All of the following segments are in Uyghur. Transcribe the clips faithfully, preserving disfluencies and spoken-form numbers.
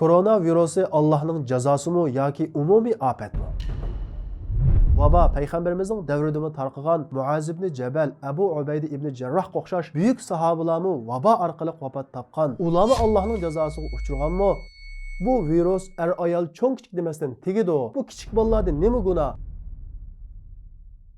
كورونا ۋىرۇسى ئاللاھنىڭ جازاسىمۇ ياكى ئومۇمىي ئاپەتمۇ؟ ۋابا پەيغەمبىرىمىزنىڭ دەۋرىدىمۇ تارقىغان؟ مۇئاز ئىبنى جەبەل، ئەبۇ ئۇبەيدە ئىبنى جەرراھقا ئوخشاش بۈيۈك ساھابىلارمۇ ۋابا ئارقىلىق ۋاپات تاپقان؟ ئۇلارمۇ ئاللاھنىڭ جازاسىغا ئۇچرىغانمۇ؟ بۇ ۋىرۇس ئەر-ئايال، چوڭ-كىچىك دېمەستىن تېگىدۇ. بۇ كىچىك بالىلاردا نېمە گۇناھ؟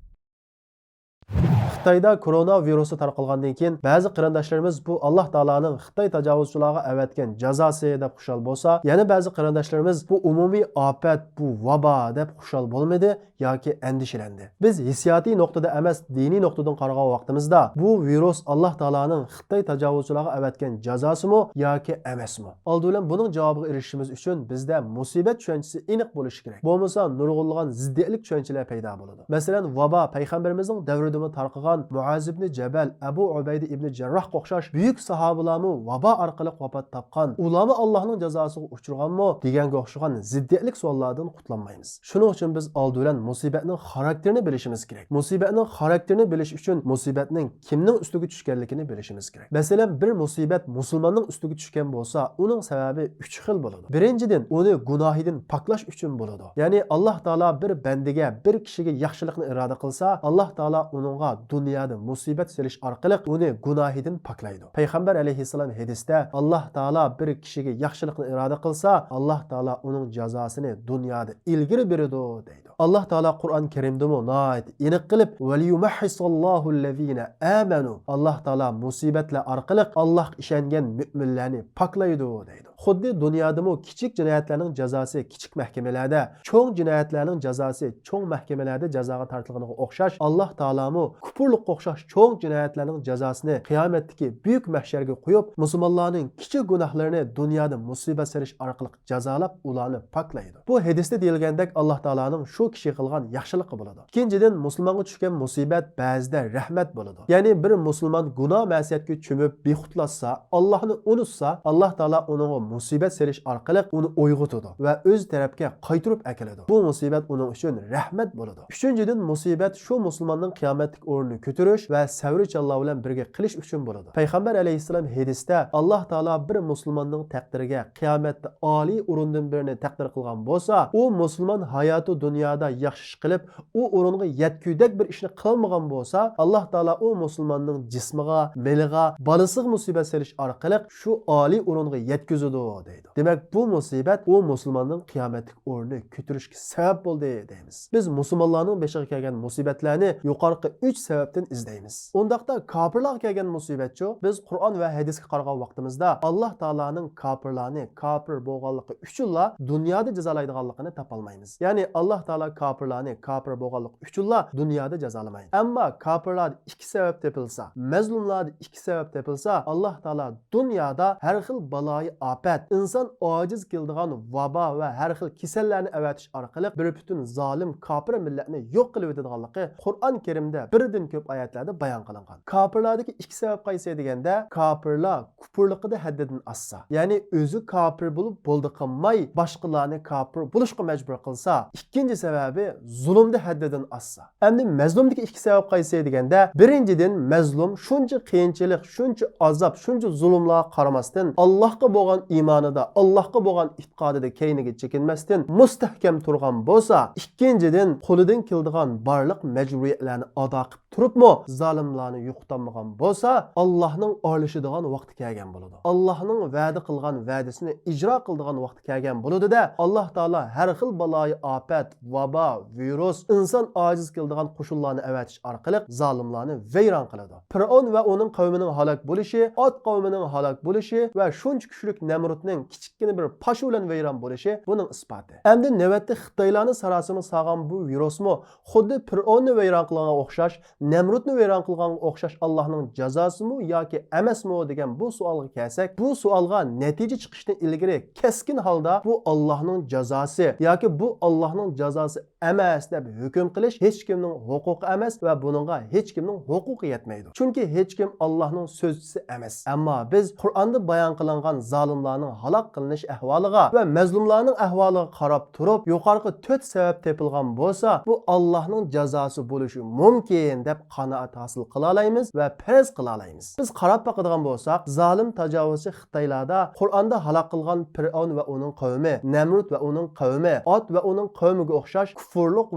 خىتايدا كورونا ۋىرۇسى تارقالغاندىن كېيىن، بەزى قېرىنداشلىرىمىز بۇ ئاللاھ تائالانىڭ خىتاي تاجاۋۇزچىلارغا ئەۋەتكەن جازاسى دەپ خۇشال بولسا، يەنە بەزى قېرىنداشلىرىمىز بۇ ئومۇمىي ئاپەت، بۇ ۋابا دەپ خۇشال بولمىدى ياكى ئەندىشىلەندى. بىز ھېسسىياتىي نۇقتىدا ئەمەس، دىنىي نۇقتىدىن قارىغان ۋاقتىمىزدا، بۇ ۋىرۇس ئاللاھ تائالانىڭ خىتاي تاجاۋۇزچىلارغا ئەۋەتكەن جازاسىمۇ ياكى ئەمەسمۇ؟ ئالدى بىلەن بۇنىڭ جاۋابىغا ئېرىشىشىمىز ئۈچۈن بىزدە مۇسىبەت چۈشەنچىسى ئېنىق بولۇشى كېرەك. بولمىسا نۇرغۇنلىغان زىددىيەتلىك چۈشەنچىلەر پەيدا بولىدۇ. مەسىلەن، ۋابا پەيغەمبىرىمىزنىڭ دەۋرىدىمۇ تارقىغان؟ مۇئاز ئىبنى جەبەل، ئەبۇ ئۇبەيدە ئىبنى جەرراھقا ئوخشاش بۈيۈك ساھابىلارمۇ ۋابا ئارقىلىق ۋاپات تاپقان؟ ئۇلارمۇ ئاللاھنىڭ جازاسىغا ئۇچرىغانمۇ؟ دېگەنگە ئوخشىغان زىددىيەتلىك سوئاللاردىن قۇتۇلالمايمىز. شۇنىڭ ئۈچۈن بىز ئالدى بىلەن مۇسىبەتنىڭ خاراكتېرىنى بىلىشىمىز كېرەك. مۇسىبەتنىڭ خاراكتېرىنى بىلىش ئۈچۈن مۇسىبەتنىڭ كىمنىڭ ئۈستىگە چۈشكەنلىكىنى بىلىشىمىز كېرەك. مەسىلەن، بىر مۇسىبەت مۇسۇلماننىڭ ئۈستىگە چۈشكەن بولسا، ئۇنىڭ سەۋەبى ئۈچ خىل بولىدۇ. بىرىنچىدىن، ئۇنى گۇناھىدىن پاكلاش ئۈچۈن بولىدۇ. يەنى ئاللاھ تائالا بىر بەندىگە، بىر كىشىگە ياخشىلىقنى ئىرادە قىلسا، ئاللاھ تائالا ئۇنىڭغا دۇنيادا مۇسىبەت سېلىش ئارقىلىق ئۇنى گۇناھىدىن پاكلايدۇ. پەيغەمبەر ئەلەيھىسسالام ھەدىستە، ئاللاھ تائالا بىر كىشىگە ياخشىلىقنى ئىرادە قىلسا، ئاللاھ تائالا ئۇنىڭ جازاسىنى دۇنيادا ئىلگىرى بېرىدۇ، دەيدۇ. ئاللاھ تائالا قۇرئان كەرىمدىمۇ ناھايىتى ئېنىق قىلىپ، ۋەليۇمەھھىساللاھۇللەزىنە ئامەنۇ، ئاللاھ تائالا مۇسىبەتلەر ئارقىلىق ئاللاھقا ئىشەنگەن مۆمىنلەرنى پاكلايدۇ، دەيدۇ. خۇددى دۇنيادىمۇ كىچىك جىنايەتلەرنىڭ جازاسى كىچىك مەھكىمىلەردە، چوڭ جىنايەتلەرنىڭ جازاسى چوڭ مەھكىمىلەردە جازاغا تارتىلغىنىغا ئوخشاش، ئاللاھ تائالامۇ كۇپۇرلۇققا ئوخشاش چوڭ جىنايەتلەرنىڭ جازاسىنى قىيامەتتىكى بۈيۈك مەھشەرگە قويۇپ، مۇسۇلمانلارنىڭ كىچىك گۇناھلىرىنى دۇنيادا مۇسىبەت سېلىش ئارقىلىق جازالاپ، ئۇلارنى پاكلايدۇ. بۇ ھەدىستە دېيىلگەندەك، ئاللاھ تائالانىڭ شۇ كىشىگە قىلغان ياخشىلىقى بولىدۇ. ئىككىنچىدىن، مۇسۇلمانغا چۈشكەن مۇسىبەت بەزىدە رەھمەت بولىدۇ. يەنى بىر مۇسۇلمان گۇناھ مەسىيەتكە چۆمۈپ بىخۇدلاشسا، ئاللاھنى ئۇنتۇسا، ئاللاھ تائالا ئۇنىڭغا مۇسىبەت سېلىش ئارقىلىق ئۇنى ئويغىتىدۇ ۋە ئۆز تەرەپكە قايتۇرۇپ ئەكېلىدۇ. بۇ مۇسىبەت ئۇنىڭ ئۈچۈن رەھمەت بولىدۇ. ئۈچىنچىدىن، مۇسىبەت شۇ مۇسۇلماننىڭ قىيامەتتىكى ئورنىنى كۆتۈرۈش ۋە سەۋرچانلار بىلەن بىرگە قىلىش ئۈچۈن بولىدۇ. پەيغەمبەر ئەلەيھىسسالام ھەدىستە، ئاللاھ تائالا بىر مۇسۇلماننىڭ تەقدىرىگە قىيامەتتە ئالىي ئورۇندىن بىرنى تەقدىر قىلغان بولسا، ئۇ مۇسۇلمان ھاياتى دۇنيادا ياخشى ئىش قىلىپ، ئۇ ئورۇنغا يەتكۈدەك بىر ئىشنى قىلالمىغان بولسا، ئاللاھ تائالا ئۇ مۇسۇلماننىڭ جىسمىغا، مېلىغا، بالىسىغا مۇسىبەت سېلىش ئارقىلىق شۇ ئالىي ئورۇنغا يەتكۈزىدۇ، دەيدۇ. دېمەك، بۇ مۇسىبەت ئۇ مۇسۇلماننىڭ قىيامەتتىكى ئورنىنى كۆتۈرۈشكە سەۋەب بولدى، دەيمىز. بىز مۇسۇلمانلارنىڭ بېشىغا كەلگەن مۇسىبەتلەرنى يۇقىرىقى ئۈچ سەۋەبتىن ئىزدەيمىز. ئۇنداقتا كاپىرلارغا كەلگەن مۇسىبەتچۇ؟ بىز قۇرئان ۋە ھەدىسكە قارىغان ۋاقتىمىزدا، ئاللاھ تائالانىڭ كاپىرلارنى كاپىر بولغانلىقى ئۈچۈنلا دۇنيادا جازالايدىغانلىقىنى تاپالمايمىز. يەنى ئاللاھ تائالا كاپىرلارنى كاپىر بولغانلىقى ئۈچۈنلا دۇنيادا جازالىمايدۇ. ئەمما كاپىرلاردا ئىككى سەۋەب تېپىلسا، مەزلۇملاردا ئىككى سەۋەب تېپىلسا، ئاللاھ تائالا دۇنيادا ھەر خىل بالايى ئاپەت، ئىنسان ئاجىز كېلىدىغان ۋابا ۋە ھەر خىل كېسەللەرنى ئەۋەتىش ئارقىلىق بىر پۈتۈن زالىم كاپىر مىللەتنى يوق قىلىۋېتىدىغانلىقى قۇرئان كەرىمدە بىردىن كۆپ ئايەتلەردە بايان قىلىنغان. كاپىرلاردىكى ئىككى سەۋەب قايسى دېگەندە، كاپىرلار كۇپۇرلۇقىدا ھەددىدىن ئاشسا، يەنى ئۆزى كاپىر بولۇپ بولدى قىلماي، باشقىلارنى كاپىر بولۇشقا مەجبۇر قىلسا، ئىككىنچى سەۋەبى زۇلۇمدا ھەددىدىن ئاشسا. ئەمدى مەزلۇمدىكى ئىككى سەۋەب قايسى دېگەندە، بىرىنچىدىن، مەزلۇم شۇنچە قىيىنچىلىق، شۇنچە ئازاب، شۇنچە زۇلۇملارغا قارىماستىن، ئاللاھقا بولغان ئىمانىدا، ئاللاھقا بولغان ئېتىقادىدا كەينىگە چېكىنمەستىن مۇستەھكەم تۇرغان بولسا، ئىككىنچىدىن، قولىدىن كېلىدىغان بارلىق مەجبۇرىيەتلەرنى ئادا قىلىپ تۇرۇپمۇ زالىملارنى يوقىتالمىغان بولسا، ئاللاھنىڭ ئارىلىشىدىغان ۋاقتى كەلگەن بولىدۇ. ئاللاھنىڭ ۋەدە قىلغان ۋەدىسىنى ئىجرا قىلىدىغان ۋاقتى كەلگەن بولىدۇ-دە، ئاللاھ تائالا ھەر خىل بالايى ئاپەت، ۋابا، ۋىرۇس، ئىنسان ئاجىز كېلىدىغان قوشۇنلارنى ئەۋەتىش ئارقىلىق زالىملارنى ۋەيران قىلىدۇ. پىرئون ۋە ئۇنىڭ قەۋمىنىڭ ھالاك بولۇشى، ئاد قەۋمىنىڭ ھالاك بولۇشى ۋە شۇنچە كۈچلۈك نەمرۇتنىڭ كىچىككىنە بىر پاشا بىلەن ۋەيران بولۇشى بۇنىڭ ئىسپاتى. ئەمدى نۆۋەتتە خىتايلارنى ساراسىما سالغان بۇ ۋىرۇسمۇ خۇددى پىرئوننى ۋەيران قىلغانغا ئوخشاش، نەمرۇتنى ۋەيران قىلغانغا ئوخشاش ئاللاھنىڭ جازاسىمۇ ياكى ئەمەسمۇ دېگەن بۇ سوئالغا كەلسەك، بۇ سوئالغا نەتىجە چىقىشتىن ئىلگىرى كەسكىن ھالدا بۇ ئاللاھنىڭ جازاسى ياكى بۇ ئاللاھنىڭ جازاسى ئەمەس دەپ ھۆكۈم قىلىش ھېچكىمنىڭ ھوقۇقى ئەمەس ۋە بۇنىڭغا ھېچكىمنىڭ ھوقۇقى يەتمەيدۇ. چۈنكى ھېچكىم ئاللاھنىڭ سۆزچىسى ئەمەس. ئەمما بىز قۇرئاندا بايان قىلىنغان زالىملارنى ھالاك قىلىنىش ئەھۋالىغا ۋە مەزلۇملارنىڭ ئەھۋالىغا قاراپ تۇرۇپ، يۇقىرىقى تۆت سەۋەب تېپىلغان بولسا، بۇ ئاللاھنىڭ جازاسى بولۇشى مۇمكىن دەپ قانائەت ھاسىل قىلالايمىز ۋە پەرەز قىلالايمىز. بىز قاراپ باقىدىغان بولساق، زالىم تاجاۋۇزچى خىتايلاردا قۇرئاندا ھالاك قىلغان پىرئەۋن ۋە ئۇنىڭ قەۋمى، نەمرۇت ۋە ئۇنىڭ قەۋمى، ئاد ۋە ئۇنىڭ قەۋمىگە ئوخشاش كۇفۇرلۇق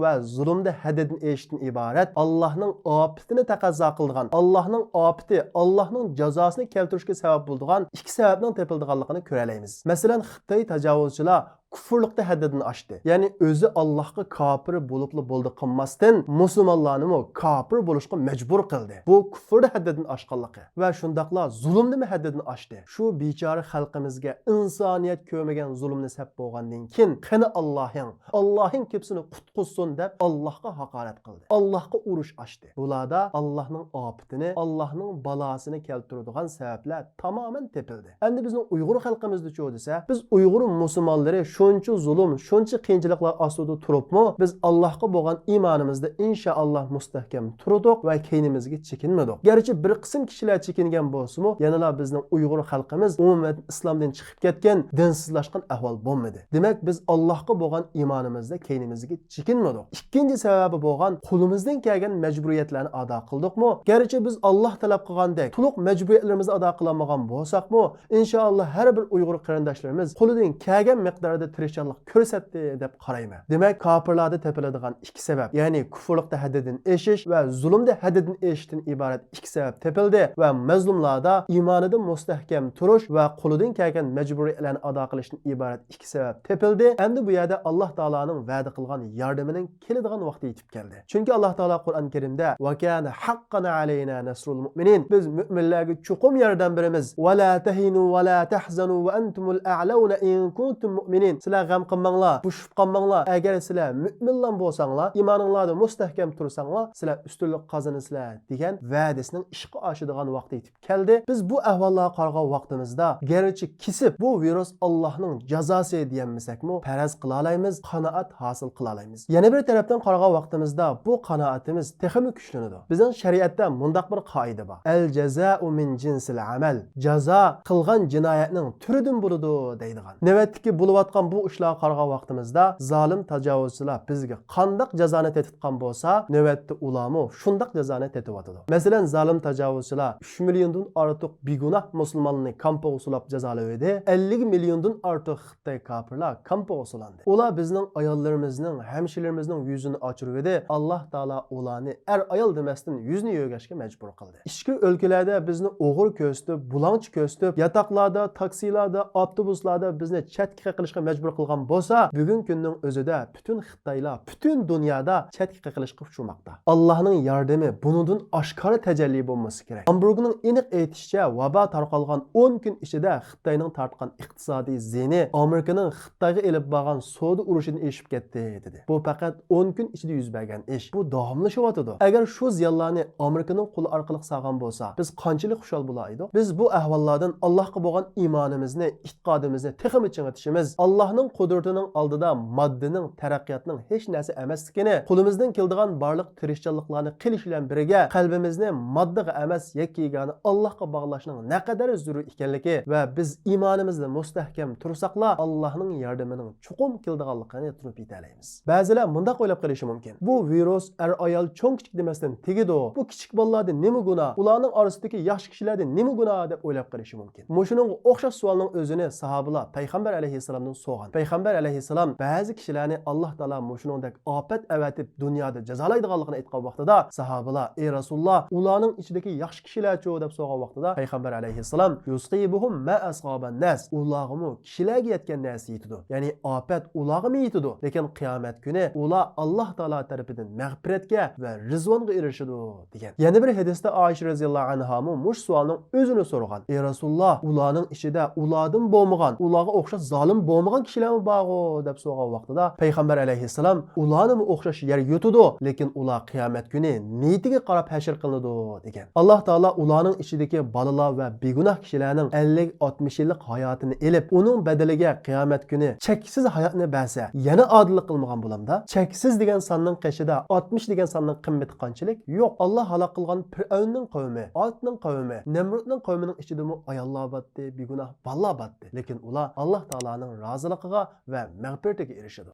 ۋە زۇلۇمدا ھەددىدىن ئېشىشتىن ئىبارەت، ئاللاھنىڭ ئاپىتىنى تەقەززا قىلىدىغان، ئاللاھنىڭ ئاپىتى، ئاللاھنىڭ جازاسىنى كەلتۈرۈشكە سەۋەب بولىدىغان ئىككى سەۋەبنىڭ تېپىلىدىغانلىقىنى كۆرەلەيمىز. مەسىلەن، خىتاي تاجاۋۇزچىلار كۇفۇرلۇقتا ھەددىدىن ئاشتى. يەنى ئۆزى ئاللاھقا كاپىر بولۇپلا بولدى قىلماستىن، مۇسۇلمانلارنىمۇ كاپىر بولۇشقا مەجبۇر قىلدى. بۇ كۇفۇردا ھەددىدىن ئاشقانلىقى ۋە شۇنداقلا زۇلۇمنىمۇ ھەددىدىن ئاشتى. شۇ بىچارە خەلقىمىزگە ئىنسانىيەت كۆرمىگەن زۇلۇمنى سەپ بولغاندىن كېيىن، قېنى ئاللاھىڭ، ئاللاھىڭ كېپسىنى قۇتقۇزسۇن دەپ ئاللاھقا ھاقارەت قىلدى. ئاللاھقا ئۇرۇش ئاچتى. بۇلاردا ئاللاھنىڭ ئاپىتىنى، ئاللاھنىڭ بالاسىنى كەلتۈرىدىغان سەۋەبلەر تامامەن تېپىلدى. ئەمدى بىزنىڭ ئۇيغۇر خەلقىمىزدىچۇ دېسە، بىز ئۇيغۇر مۇسۇلمانلىرى شۇنچە زۇلۇم، شۇنچە قىيىنچىلىقلار ئاستىدا تۇرۇپمۇ، بىز ئاللاھقا بولغان ئىمانىمىزدا ئىنشائاللاھ مۇستەھكەم تۇردۇق ۋە كەينىمىزگە چېكىنمىدۇق. گەرچە بىر قىسىم كىشىلەر چېكىنگەن بولسىمۇ، يەنىلا بىزنىڭ ئۇيغۇر خەلقىمىز ئومۇمەن ئىسلامدىن چىقىپ كەتكەن، دىنسىزلاشقان ئەھۋال بولمىدى. دېمەك، بىز ئاللاھقا بولغان ئىمانىمىزدا كەينىمىزگە چېكىنمىدۇق. ئىككىنچى سەۋەبى بولغان قولىمىزدىن كەلگەن مەجبۇرىيەتلەرنى ئادا قىلدۇقمۇ؟ گەرچە بىز ئاللاھ تەلەپ قىلغاندەك تولۇق مەجبۇرىيەتلىرىمىزنى ئادا قىلالمىغان بولساقمۇ، ئىنشائاللاھ ھەر بىر ئۇيغۇر قېرىنداشلىرىمىز قولىدىن كەلگەن مىقداردا تىرىشچانلىق كۆرسەتتى دەپ قارايمەن. دېمەك، كاپىرلاردا تېپىلىدىغان ئىككى سەۋەب، يەنى كۇفۇرلۇقتا ھەددىدىن ئېشىش ۋە زۇلۇمدا ھەددىدىن ئېشىشتىن ئىبارەت ئىككى سەۋەب تېپىلدى ۋە مەزلۇملاردا ئىمانىدا مۇستەھكەم تۇرۇش ۋە قولىدىن كەلگەن مەجبۇرىيەتلەرنى ئادا قىلىشتىن ئىبارەت ئىككى سەۋەب تېپىلدى. ئەمدى بۇ يەردە ئاللاھ تائالانىڭ ۋەدە قىلغان ياردىمىنىڭ كېلىدىغان ۋاقتى يېتىپ كەلدى. چۈنكى ئاللاھ تائالا قۇرئان كەرىمدە، «ۋە كانە ھەققەن ئەلەينا نەسرۇل مۇئمىنىن»، بىز مۆمىنلەرگە چوقۇم ياردەم بېرىمىز. «ۋە لا تەھىنۇ ۋە لا تەھزەنۇ ۋە ئەنتۇمۇل ئەئلەۋنە ئىن كۇنتۇم مۇئمىنىن»، سىلەر غەم قىلماڭلار، بوشىشىپ قالماڭلار، ئەگەر سىلەر مۆمىنلار بولساڭلار، ئىمانىڭلاردا مۇستەھكەم تۇرساڭلار، سىلەر ئۈستۈنلۈك قازىنىسىلەر، دېگەن ۋەدىسىنىڭ ئىشقا ئاشىدىغان ۋاقتى يېتىپ كەلدى. بىز بۇ ئەھۋاللارغا قارىغان ۋاقتىمىزدا، گەرچە كېسىپ بۇ ۋىرۇس ئاللاھنىڭ جازاسى دېيەلمىسەكمۇ، پەرەز قىلالايمىز، قانائەت ھاسىل قىلالايمىز. يەنە بىر تەرەپتىن قارىغان ۋاقتىمىزدا، بۇ قانائىتىمىز تېخىمۇ كۈچلىنىدۇ. بىزنىڭ شەرىئەتتە مۇنداق بىر قائىدە بار: «ئەل جازائۇ مىن جىنسىل ئەمەل»، جازا قىلغان جىنايەتنىڭ تۈرىدىن بولىدۇ، دەيدىغان. نۆۋەتتىكى بولۇۋاتقان بۇ ئىشلارغا قارىغان ۋاقتىمىزدا، زالىم تاجاۋۇزچىلار بىزگە قانداق جازانى تېتىتقان بولسا، نۆۋەتتە ئۇلارمۇ شۇنداق جازانى تېتىۋاتىدۇ. مەسىلەن، زالىم تاجاۋۇزچىلار ئۈچ مىليوندىن ئارتۇق بىگۇناھ مۇسۇلماننى كامپىغا سولاپ جازالىۋىدى، ئەللىك مىليوندىن ئارتۇق خىتاي كاپىرلار كامپىغا سولاندى. ئۇلار بىزنىڭ ئاياللىرىمىزنىڭ، ھەمشىرىلىرىمىزنىڭ يۈزىنى ئاچۇرۇۋىدى، ئاللاھ تائالا ئۇلارنى ئەر-ئايال دېمەستىن يۈزنى يۆگەشكە مەجبۇر قىلدى. ئىچكىرى ئۆلكىلەردە بىزنى ئوغرى كۆرسىتىپ، بۇلاڭچى كۆرسىتىپ، ياتاقلاردا، تاكسىلاردا، ئاپتوبۇسلاردا بىزنى چەتكە قېقىلىشقا مەجبۇر قىلغان بولسا، بۈگۈنكى كۈننىڭ ئۆزىدە پۈتۈن خىتايلار پۈتۈن دۇنيادا چەتكە قېقىلىشقا ئۇچرىماقتا. ئاللاھنىڭ ياردىمى بۇنىڭدىن ئاشكارا تەجەللى بولمىسا كېرەك. ھامبۇرگنىڭ ئېنىق ئېيتىشىچە، ۋابا تارقالغان ئون كۈن ئىچىدە خىتاينىڭ تارتقان ئىقتىسادىي زىيىنى ئامېرىكىنىڭ خىتايغا ئېلىپ بارغان سودا ئۇرۇشىدىن ئېشىپ كەتتى، دېدى. بۇ پەقەت ئون كۈن ئىچىدە يۈز بەرگەن ئىش. بۇ داۋاملىشىۋاتىدۇ. ئەگەر شۇ زىيانلارنى ئامېرىكىنىڭ قولى ئارقىلىق سالغان بولسا، بىز قانچىلىك خۇشال بولايدۇق؟ بىز بۇ ئەھۋاللاردىن ئاللاھقا بولغان ئىمانىمىزنى، ئېتىقادىمىزنى تېخىمۇ چىڭىتىشىمىز، ئاللاھنىڭ قۇدرىتىنىڭ ئالدىدا ماددىنىڭ، تەرەققىياتنىڭ ھېچ نەرسە ئەمەسلىكىنى، قولىمىزدىن كېلىدىغان بارلىق تىرىشچانلىقلارنى قىلىش بىلەن بىرگە، قەلبىمىزنى ماددىغا ئەمەس، يەككە يېگانە ئاللاھقا باغلاشنىڭ نەقەدەر زۆرۈر ئىكەنلىكى ۋە بىز ئىمانىمىزدا مۇستەھكەم تۇرساقلا، ئاللاھنىڭ ياردىمىنىڭ چوقۇم كېلىدىغانلىقىنى تونۇپ يېتەلەيمىز. بەزىلەر مۇنداق ئويلاپ قېلىشى مۇمكىن: «بۇ ۋىرۇس ئەر-ئايال، چوڭ-كىچىك دېمەستىن تېگىدۇ. بۇ كىچىك بالىلاردىن نېمە گۇناھ؟ ئۇلارنىڭ ئارىسىدىكى ياخشى كىشىلەردىن نېمە گۇناھ؟» دەپ ئويلاپ قېلىشى مۇمكىن. مۇشۇنىڭغا ئوخشاش سوئالنىڭ ئۆزىنى ساھابىلار پەيغەمبەر ئەلەيھىسسالامدىن سورىغان. پەيغەمبەر ئەلەيھىسسالام بەزى كىشىلەرنى ئاللاھ تائالا مۇشۇنىڭدەك ئاپەت ئەۋەتىپ، دۇنيادا جازالايدىغانلىقىنى ئېيتقان ۋاقتىدا، ساھابىلار: «ئەي رەسۇلاللاھ، ئۇلارنىڭ ئىچىدىكى ياخشى كىشىلەرچۇ؟» دەپ سورىغان ۋاقتىدا، پەيغەمبەر ئەلەيھىسسالام: «يۇسىبۇھۇم ما ئەسابەن ناس»، ئۇلارغىمۇ كىشىلەرگە يەتكەن نەرسە يېتىدۇ. يەنى ئاپەت ئۇلارغىمۇ يېتىدۇ، لېكىن قىيامەت كۈنى ئۇلار ئاللاھ تائالا تەرىپىدىن مەغپىرەتكە ۋە رىزۋانغا ئېرىشىدۇ، دېگەن. يەنە بىر ھەدىستە ئائىشە رەزىياللاھۇ ئەنھامۇ مۇشۇ سوئالنىڭ ئۆزىنى سورىغان: «ئەي رەسۇلاللاھ، ئۇلارنىڭ ئىچىدە ئۇلاردىن بولمىغان، ئۇلارغا ئوخشاش زالىم بولمىغان كىشىلەرمۇ بارغۇ دەپ سورىغان ۋاقتىدا پەيغەمبەر ئەلەيھىسسالام ئۇلارنىمۇ ئوخشاش يەر يۇتىدۇ، لېكىن ئۇلار قىيامەت كۈنى نىيىتىگە قاراپ ھەشر قىلىنىدۇ دېگەن. ئاللاھ تائالا ئۇلارنىڭ ئىچىدىكى بالىلار ۋە بىگۇناھ كىشىلەرنىڭ ئەللىك، ئاتمىش يىللىق ھاياتىنى ئېلىپ، ئۇنىڭ بەدىلىگە قىيامەت كۈنى چەكسىز ھاياتنى بەرسە، يەنە ئادىللىق قىلمىغان بولامدا؟ چەكسىز دېگەن ساننىڭ قېشىدا ئاتمىش دېگەن ساننىڭ قىممىتى قانچىلىك؟ يوق. ئاللاھ ھالاك قىلغان پىرئەۋننىڭ قەۋمى، ئادنىڭ قەۋمى، نەمرۇتنىڭ قەۋمىنىڭ ئىچىدىمۇ ئاياللار بارتتى، بىگۇناھ بالىلار بارتتى. لېكىن ئۇلار ئاللاھ تائالانىڭ رازىلىقىغا ۋە مەغپىرىتىگە ئېرىشىدۇ.